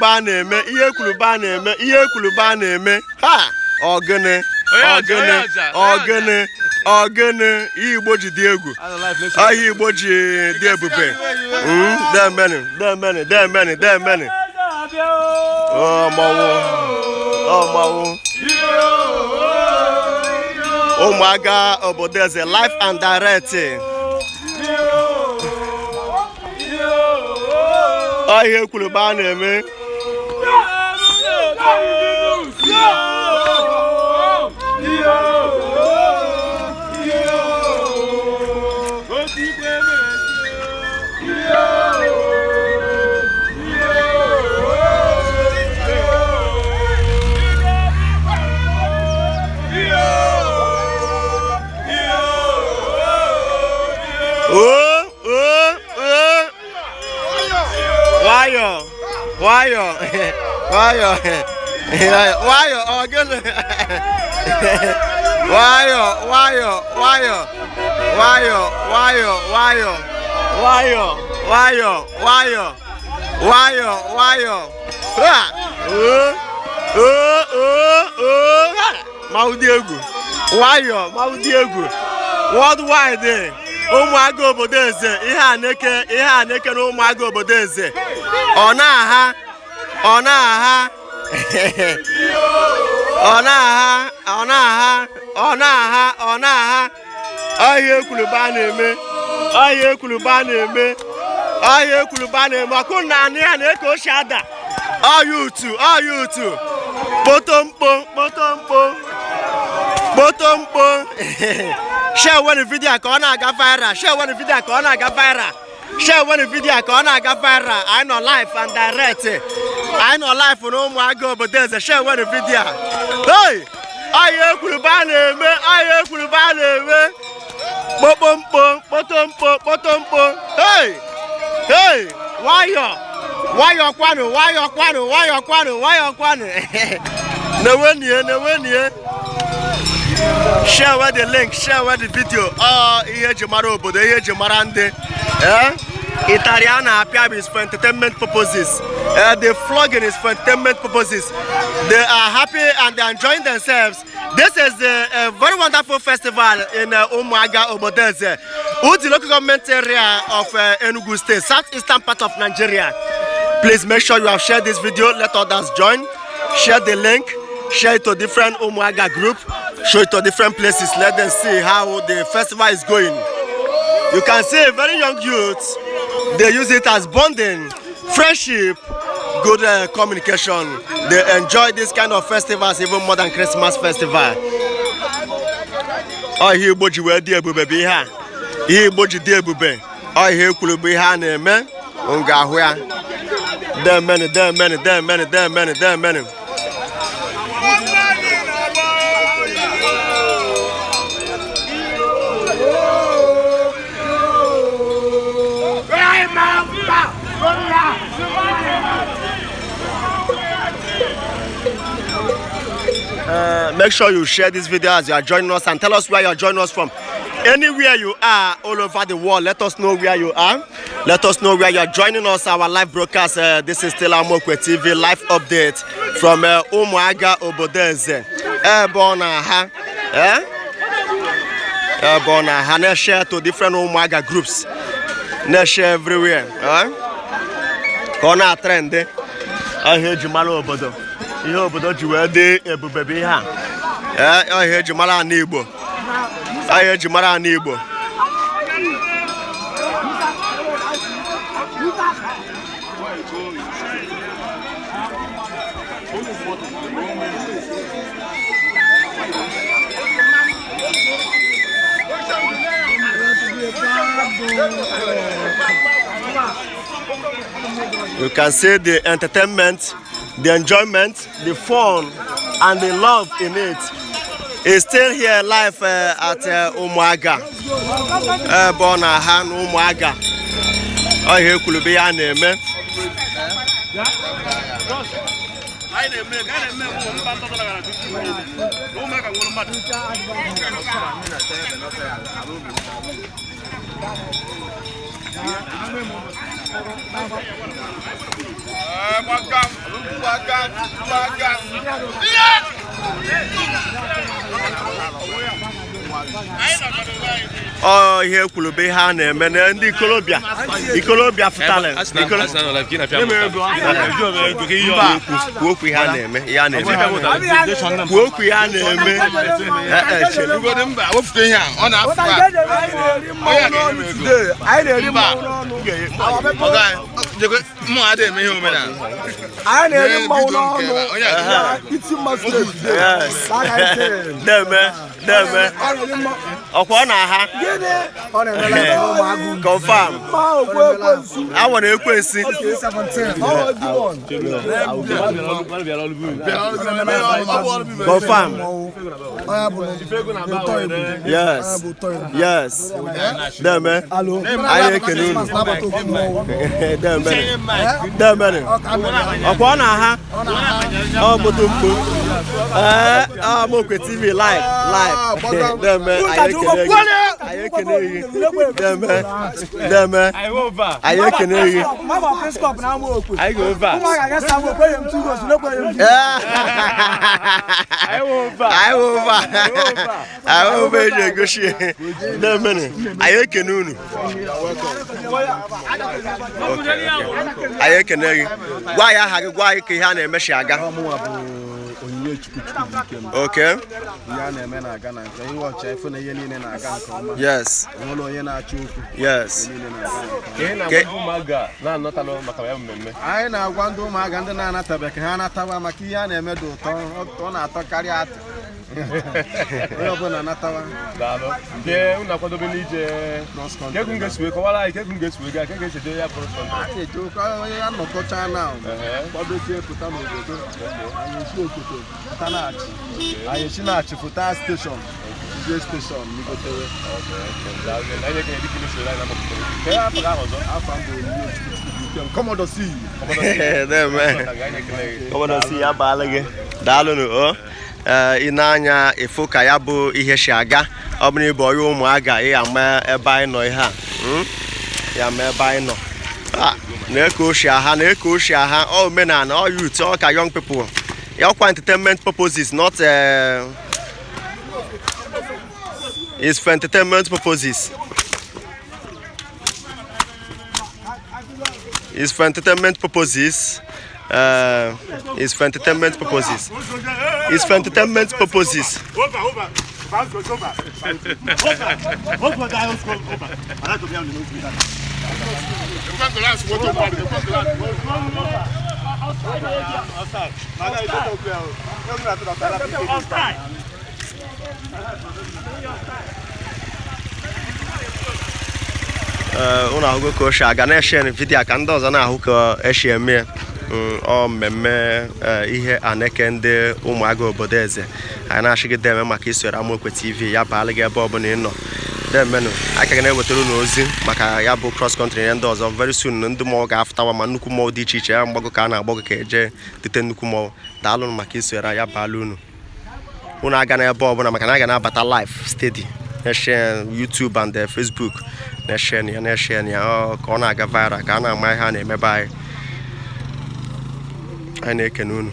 bụ a na-eme, ihe ekwuru bụ a na-eme, ihe ekwuru bụ a na-eme. Ha! Ọgịnị, ọgịnị, ọgịnị, ọgịnị, ihe Igbo ji dị egwu, ihe Igbo ji dị ebube. Demeni, demeni, demeni, demeni. Ọ mmanwụ, ọ mmanwụ. Ụmụaga obodo eze live and direct. Ọ ihe ekwuru bụ a na-eme. Nwayọ, nwayọ, nwayọ, nwayọ, ọ gịnị? Nwayọ, nwayọ, nwayọ, nwayọ, nwayọ, nwayọ, nwayọ, nwayọ, nwayọ, nwayọ, nwayọ. Ha! Oo, oo, oo, oo, ha! Mmanwụ dị egwu. Nwayọ, mmanwụ dị egwu. Worldwide, ụmụaga obodo eze, ihe a na-eke, ihe a na-eke na ụmụaga obodo eze. Ọ na-aha, ọ na-aha, ọ na-aha, ọ na-aha, ọ na-aha, ọ na-aha. Ọ ihe ekwuru bụ a na-eme, ọ ihe ekwuru bụ a na-eme, ọ ihe ekwuru bụ a na-eme. Ọkụ na anị ya na-eke oshi ada. Ọya utu, ọya utu. Kpotomkpo, kpotomkpo, kpotomkpo. Share wen video ka ọ na-aga viral. Share wen video ka ọ na-aga viral. Share wen video ka ọ na-aga viral. Anyị nọ live and direct. Anyị nọ live na ụmụaga obodo eze. Share wen video. Hey! Ọya ekwuru bụ a na-eme, ọya ekwuru bụ a na-eme. Kpokpomkpo, kpotomkpo, kpotomkpo. Hey! Hey! Nwayọ, nwayọ kwanụ, nwayọ kwanụ, nwayọ kwanụ, nwayọ kwanụ. Na-ewenie, na-ewenie. Share where the link, share where the video. Ọ ihe eji mara obodo, ihe eji mara ndị. Eh? Ịtarị a na-apịa is for entertainment purposes. The flogging is for entertainment purposes. They are happy and they are enjoying themselves. This is a very wonderful festival in Umuaga Obodeze, Udi local government area of Enugu State, southeastern part of Nigeria. Please make sure you have shared this video. Let others join. Share the link. Share it to different Umuaga group. Show it to different places. Let them see how the festival is going. You can see very young youths. They use it as bonding, friendship, good communication. They enjoy this kind of festivals even more than Christmas festival. Ọ ihe Igbo ji wee dị ebube bụ ihe a. Ihe Igbo ji dị ebube. Ọ ihe ekwuru bụ ihe a na-eme. M ga-ahụ ya. Demeni, demeni, demeni, demeni, demeni. Make sure you share this video as you are joining us and tell us where you are joining us from. Anywhere you are all over the world, let us know where you are. Let us know where you are joining us. Our live broadcast. This is still Amokwe TV live update from Umuaga Obodeze. Ebe ọ na-aha, eh? Ebe ọ na-aha, na-share to different Umuaga groups. Na-share everywhere. Eh? Ka ọ na-atrend. Ihe eji mara obodo. Ihe obodo ji wee dị ebube bụ ihe a. Ee, ihe eji mara ana Igbo. Ihe eji mara ana Igbo. You can see the entertainment, the enjoyment, the fun, and the love in it is still here live at Umuaga. Ebe ọ na-aha na Umuaga. Ọ ihe ekwuru bụ ihe a na-eme. Anyị na-eme ka anyị na-eme bụ mba ndị ọzọ gara na ụmụaka nwere mmadụ. Ọ ihe ekwuru bụ ihe a na-eme na ndị ikolobịa ikolobịa fụtara. Mba, kwuo okwu ihe a na-eme, ihe a na-eme, kwuo okwu ihe a na-eme. Eh, eh, chere. Mba, wepụta ihe a, ọ na-afụ. Anyị na-eri mmanwụ n'ọnụ. Mụ adịghị eme ihe omenala. Anyị na-eri mmanwụ n'ọnụ. Onye a Iti mma steeti. Yes. Deme, deme. Ọkwa ọ na-aha. Gịnị? Ọ na-emela ụmụagụ. Confirm. Mma okwu ekwensu. Awọ na ekwensi. Ọ demon. Confirm. Onye bụ ụtọ Igbo. Yes. Onye bụ ụtọ Igbo. Yes. Deme. Alo. Anyị ekele unu. Nabata okwu mmọnwụ. Deme. Deme. Ọkwa ọ na-aha. Ọ moto mkpu. Ee, Amokwe TV live live. Deme, anyị ekele gị. Anyị ekele gị. Deme. Deme. Anyị ekele gị. Mama Prince Cup na Amokwe. Ụmụaka ga-esa Amokwe nye m two goals, n'ekwe nye m two. Anyị wụ ụba. Anyị wụ ụba eji egosi. Deme, anyị ekene unu. Anyị ekene gị. Gwa anyị aha gị, gwa anyị ka ihe a na-eme si aga. Ọmụnwa bụ Onyinye Chukwu Chukwubuikem. Okay. Ihe a na-eme na-aga na nke ihe ọcha efu na ihe niile na-aga nke ọma. Onwere onye na-achọ okwu. Ihe niile na-aga nke ọma. Anyị na-agwa ndị ụmụaka ndị na-anatabeghị ka ha anatawa maka ihe a na-eme dị ụtọ, ọ na-atọ karịa atụ. Onye ọbụla anatawa. Cross country. Anyị eje ụka onye ya nọkọcha na kwadozie pụta n'obodo anyị, esi Okoto pụta na-achị, anyị esi na-achị pụta station, jee station ligotere. Afa mbụ Onyinye Chukwu Chukwubuikem, Commodore C. Deme. Gọvanọ si ya baala gị. Daalụnụ o. Ee, ị na-anya ịfụ ka ya bụ ihe si aga. Ọ bụrụ ịbụ onye ụmụaka, ị ama ebe anyị nọ ihe a. Ya ma ebe anyị nọ. Ah, na-eke oshi aha, na-eke oshi aha. Ọ omenala, ọ youth, ọ ka young people. Ya ọkwa entertainment purposes, not is for entertainment purposes. Is for entertainment purposes. Is for entertainment purposes. Is for entertainment purposes. Over, over. Over, over. Over, over, over. I like to be on the nose. Outside. Ee, unu ahụgo ka o si aga. Na-eshare video ka ndị ọzọ na-ahụ ka esi eme ya. Ọ mmemme ihe aneke ndị ụmụaka obodo eze anyị na-achịgide eme maka isoro Amokwe TV. Ya baala gị ebe ọbụla ị nọ. Demenụ, anyị ka ga na-ewetara unu ozi maka ya bụ cross country na ndị ọzọ. Very soon ndị mmọnwụ ga-afụtawa, ma nnukwu mmọnwụ dị iche iche ya mgbago ka a na-agbagọ ka eje dute nnukwu mmọnwụ. Daalụnụ maka isoro. Ya baala unu. Unu aga n'ebe ọbụla maka na a ga na-abata live steady, na-eshare YouTube and Facebook, na-eshare ya, na-eshare ya, ọ ka ọ na-aga viral, ka a na-ama ihe a na-emebe anyị. Anyị na-ekene unu.